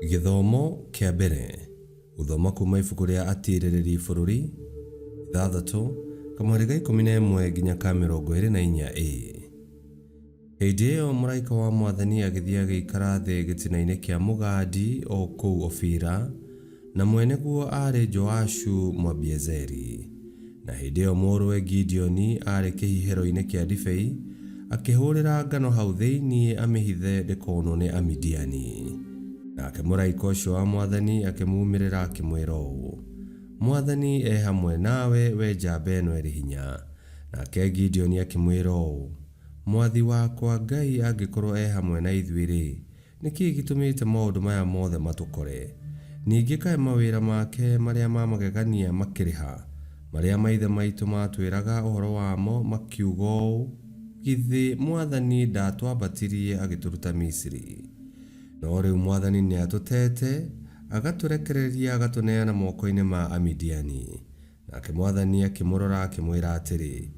Gĩthomo kĩa mbere, Gũthoma kuuma ibuku rĩa Atiirĩrĩri Bũrũri, ithathatũ, kamũhari ga 11 nginya ka 24 A. Hĩndĩ ĩyo mũraika wa Mwathani agĩthiĩ agĩikara thĩ gĩtina-inĩ kĩa mũgandi o kũu Ofira, na mwene guo aarĩ Joashu Mũabiezeri. Na hĩndĩ ĩyo mũrũwe Gideoni aarĩ kĩhihĩro-inĩ kĩa ndibei, akĩhũũrĩra ngano hau thĩinĩ amĩhithe ndĩkonwo nĩ Amidiani. Nake mũraika ũcio wa Mwathani akĩmuumĩrĩra akĩmwĩra ũũ, Mwathani e hamwe nawe, wee njamba ĩno ĩrĩ hinya. Nake Gideoni akĩmwĩra ũũ, Mwathi wakwa Ngai angĩkorũo e hamwe na ithuĩ-rĩ, nĩ kĩĩ gĩtũmĩte maũndũ maya mothe matũkore? Ningĩ kaĩ mawĩra make marĩa ma magegania makĩrĩ ha, marĩa maithe maitũ maatwĩraga ũhoro wamo makiuga ũũ, 'Githĩ Mwathani ndaatwambatirie agĩtũruta Misiri? No rĩu Mwathani nĩatũteete, agatũrekereria agatũneana moko-inĩ ma Amidiani. Nake Mwathani akĩmũrora akĩmwĩra atĩrĩ,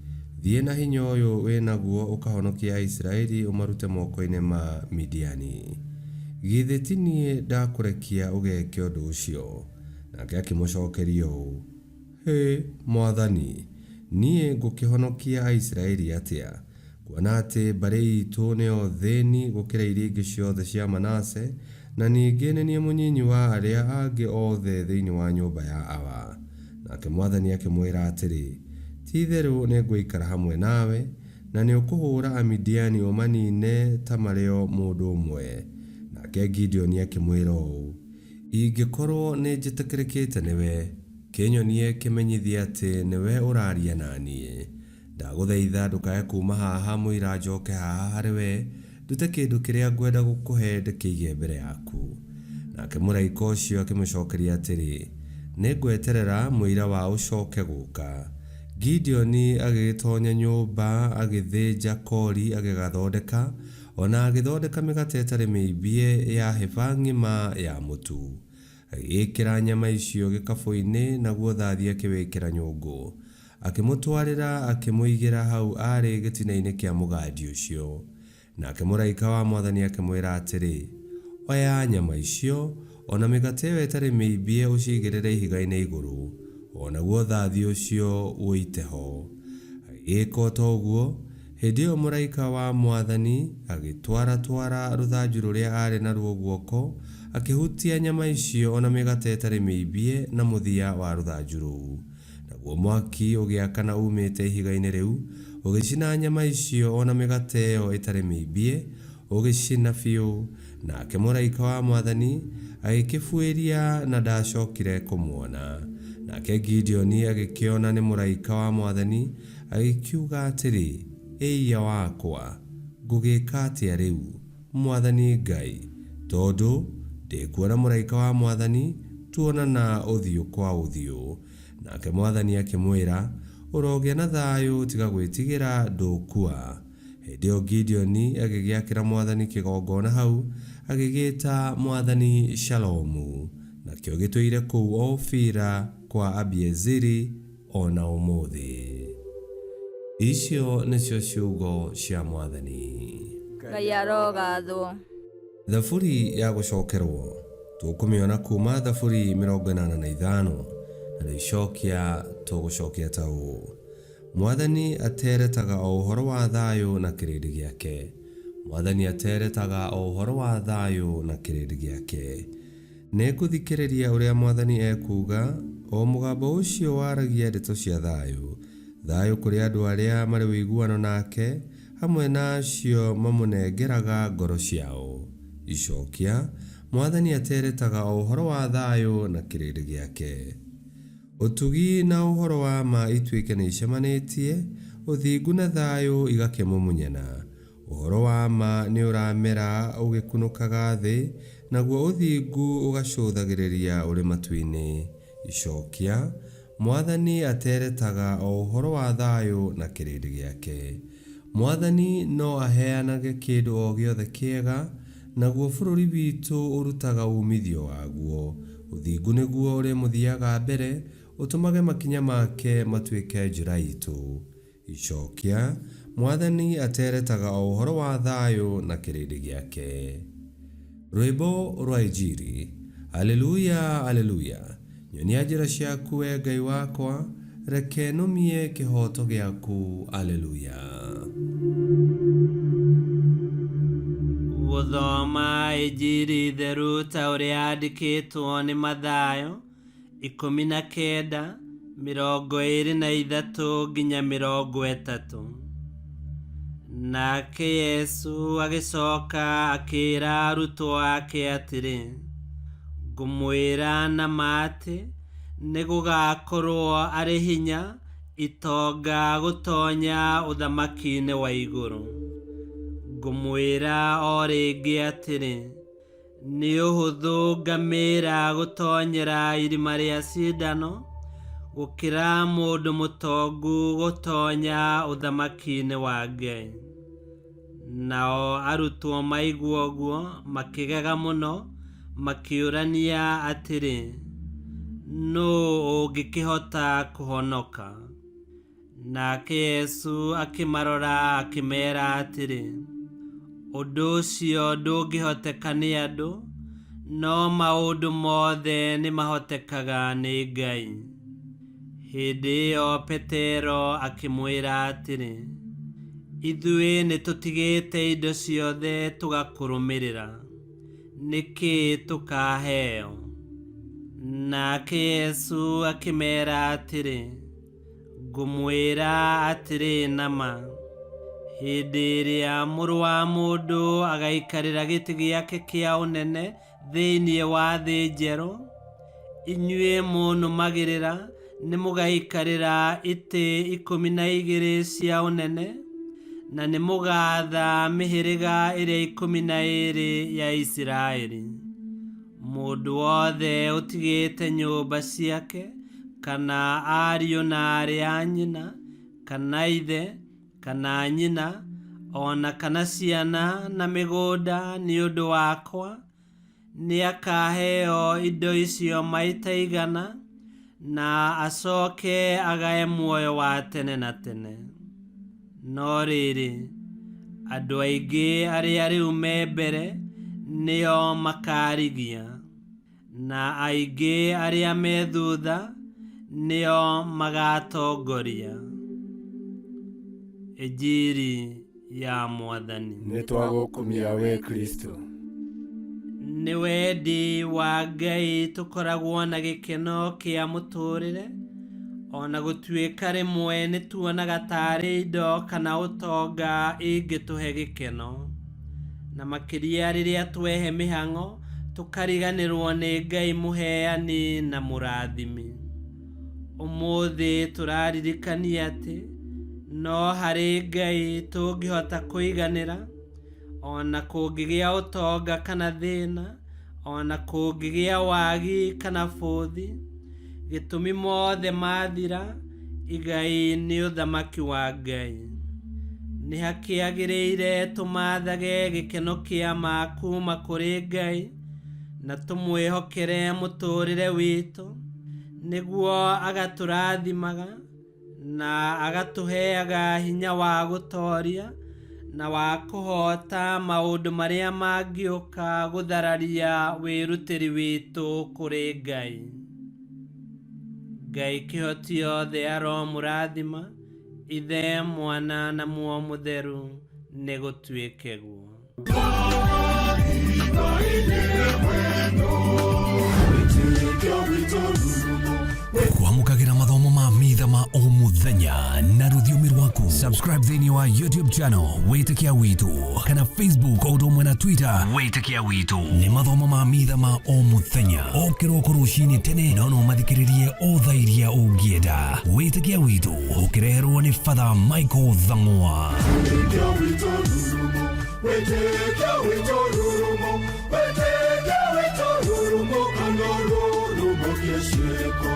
Thiĩ na hinya ũyũ wĩ naguo ũkahonokie Aisiraeli ũmarute moko-inĩ ma Midiani. Githĩ ti niĩ ndakũrekia ũgeke ũndũ ũcio? Nake akĩmũcokeria ũũ, Hĩ, Mwathani, niĩ ngũkĩhonokia Aisiraeli atĩa? Kuona atĩ mbarĩ iitũ nĩyo thĩni gũkĩra iria ingĩ ciothe cia Manase, na ningĩ nĩ niĩ mũnyinyi wa arĩa angĩ othe thĩinĩ wa nyũmba ya awa. Nake Mwathani akĩmwĩra atĩrĩ, Ti-itherũ nĩngũikara hamwe nawe, na nĩũkũhũra Amidiani ũmanine ta marĩ o mũndũ ũmwe. Nake Gideoni akĩmwĩra ũũ, Ingĩkorũo nĩnjĩtĩkĩrĩkĩte nĩwe, kĩnyonie kĩmenyithia atĩ nĩwe ũraaria na niĩ. Ndagũthaitha ndũkae kuuma haha mũira njoke haha harĩ wee, ndute kĩndũ kĩrĩa ngwenda gũkũhe ndĩkĩige mbere yaku. Nake mũraika ũcio akĩmũcokeria atĩrĩ, Nĩngweterera mũira wa ũcoke gũka. Gideoni agĩgĩtonya nyũmba agĩthĩnja kori agĩgathondeka, o na agĩthondeka mĩgate ĩtarĩ mĩimbie ya hĩba ng'ima ya mũtu. Agĩgĩĩkĩra nyama icio gĩkabũ-inĩ, naguo thathi akĩwĩkĩra nyũngũ. Akĩmũtwarĩra, akĩmũigĩra hau aarĩ gĩtina-inĩ kĩa mũgandi ũcio. Nake mũraika wa Mwathani akĩmwĩra atĩrĩ, Oya nyama icio, o na mĩgate ĩyo ĩtarĩ mĩimbie ũciigĩrĩre ihiga-inĩ igũrũ, o naguo thathi ũcio ũite ho. Agĩgĩĩka o ta ũguo. Hĩndĩ ĩyo mũraika wa Mwathani agĩtwaratwara rũthanju rũrĩa aarĩ naruo guoko, akĩhutia nyama icio o na mĩgate ĩtarĩ mĩimbie na mũthia wa rũthanju rũu. Naguo mwaki ũgĩakana uumĩte ihiga-inĩ rĩu, ũgĩcina nyama icio o na mĩgate ĩyo ĩtarĩ mĩimbie, ũgĩcina biũ. Nake mũraika wa Mwathani agĩkĩbuĩria na ndacookire kũmuona. Nake Gideoni agĩkĩona nĩ mũraika wa Mwathani, agĩkiuga atĩrĩ, Ĩiya wakwa! Ngũgĩĩka atĩa rĩu? Mwathani Ngai, tondũ ndĩkuona mũraika wa Mwathani, tuonana ũthiũ kwa ũthiũ. Nake Mwathani akĩmwĩra, Ũrogĩa na thayũ, tiga gwĩtigĩra, ndũkua. Hĩndĩ ĩyo Gideoni agĩgĩakĩra Mwathani kĩgongona hau, agĩgĩĩta Mwathani Shalomu. Nakĩo gĩtũire kũu Ofira kwa Abiezeri o na ũmũthĩ. Icio nĩcio ciugo cia Mwathani. Ngai arogathwo. Thaburi ya gũcokerwo tũkũmĩona kuuma Thaburi 85, narĩo icokia tũgũcokia ta ũũ, Mwathani ateretaga o ũhoro wa thayũ na kĩrĩndĩ gĩake. Mwathani ateretaga o ũhoro wa thayũ na kĩrĩndĩ gĩake. Nĩngũthikĩrĩria ũrĩa Mwathani ekuuga, o mũgambo ũcio waragia ndeto cia thayũ, thayũ kũrĩ andũ arĩa marĩ ũiguano nake, hamwe na acio mamũnengeraga ngoro ciao. Icokia, Mwathani ateretaga o ũhoro wa thayũ na kĩrĩndĩ gĩake. Ũtugi na ũhoro wa ma ituĩke nĩicemanĩtie, ũthingu na thayũ igakĩmumunyana. Ũhoro wa ma nĩũramera ũgĩkunũkaga thĩ, naguo ũthingu ũgacũthagĩrĩria ũrĩ matu-inĩ. Icokia, Mwathani ateretaga o ũhoro wa thayũ na kĩrĩndĩ gĩake. Mwathani no aheanage kĩndũ o gĩothe kĩega, naguo bũrũri witũ ũrutaga uumithio waguo. Ũthingu nĩguo ũrĩmũthiaga mbere, ũtũmage makinya make matuĩke njĩra iitũ. Icokia, Mwathani ateretaga o ũhoro wa thayũ na kĩrĩndĩ gĩake. Rwĩmbo rwa Injiri. Aleluya, aleluya. Nyonia njĩra ciaku we Ngai wakwa, reke nũmie kĩhooto gĩaku. Aleluya. Gũthoma Injiri theru ta ũrĩa yandĩkĩtwo nĩ Mathayo 19 23 nginya 30. Nake Yesu agĩcoka akĩĩra arutwo ake atĩrĩ, ngũmwĩra na ma atĩ nĩgũgakorwo arĩ hinya itonga gũtonya ũthamaki-inĩ wa igũrũ. Ngũmwĩra o rĩngĩ atĩrĩ, nĩ ũhũthũ ngamĩra gũtonyera irima rĩa cindano gũkĩra mũndũ mũtongu gũtonya ũthamaki-inĩ wa Ngai. Nao arutwo maigua ũguo makĩgega mũno, makĩũrania atĩrĩ, nũũ ũngĩkĩhota kũhonoka? Nake Yesu akĩmarora akĩmeera atĩrĩ, ũndũ ũcio ndũngĩhoteka nĩ andũ, no maũndũ mothe nĩmahotekaga nĩ Ngai. Hĩndĩ ĩyo Petero akĩmwĩra atĩrĩ, ithuĩ nĩtũtigĩte indo ciothe tũgakũrũmĩrĩra, nĩkĩ tũkaheo? Nake Yesu akĩmeera atĩrĩ, ngũmwĩra atĩrĩ na ma, hĩndĩ ĩrĩa Mũrũ wa Mũndũ agaikarĩra gĩtĩ gĩake kĩa ũnene thĩinĩ wa thĩ njerũ, inyuĩ mũnũmagĩrĩra nĩmũgaikarĩra itĩ 12 cia ũnene, na nĩmũgaatha mĩhĩrĩga ĩrĩa 12 ya Isiraeli. Mũndũ wothe ũtigĩte nyũmba ciake, kana ariũ na aarĩ a nyina, kana ithe, kana nyina, ona kana ciana na mĩgũnda nĩ ũndũ wakwa, nĩakaheo indo icio maita 100, na acoke agae muoyo wa tene na tene. No rĩrĩ, andũ aingĩ arĩa rĩu me mbere nĩo makarigia, na aingĩ arĩa me thutha nĩo magatongoria. Injiri ya Mwathani. Nĩtwagũkumia we Kristo. Nĩ wendi wa Ngai tũkoragwo na gĩkeno kĩa mũtũrĩre, ona gũtuĩka rĩmwe nĩtuonaga tarĩ indo kana ũtonga ingĩtũhe gĩkeno. Na makĩria rĩrĩa twehe mĩhang'o tũkariganĩrwo nĩ Ngai mũheani na mũrathimi. Ũmũthĩ tũraririkania atĩ no harĩ Ngai tũngĩhota kũiganĩra, ona kũngĩgĩa ũtonga kana thĩna, ona kũngĩgĩa wagi kana bũthi, gĩtũmi mothe mathira, igai nĩ ũthamaki wa Ngai. Nĩ hakĩagĩrĩire tũmathage gĩkeno kĩa ma kuma kũrĩ Ngai, na tũmwĩhokere mũtũrĩre witũ, nĩguo agatũrathimaga na agatũheaga hinya wa gũtoria na wa kũhoota maũndũ marĩa mangĩũka gũthararia wĩrutĩri witũ kũrĩ Ngai. Ngai kĩhoti yothe aromũrathima, Ithe, Mwana na Muoyo Mũtheru, nĩgũtuĩke guo. Kwamũkagĩra mathomo ma mitha ma o mũthenya na rũthiomi rwaku. Subscribe thĩinĩ wa YouTube channel Wĩtĩkia Witũ kana Facebook o ũndũ ũmwe na Twitter Wĩtĩkia Witũ. Nĩ mathomo ma mitha ma o mũthenya o kĩroko rũcinĩ tene, no no mathikĩrĩrie o thaa iria ũngĩenda. Wĩtĩkia Witũ ũkĩreherwo nĩ Father Michael Thang'wa. Wĩtĩkia witũ rurumo, wĩtĩkia witũ rurumo, wĩtĩkia witũ rurumo, kana rurumo kĩciĩko.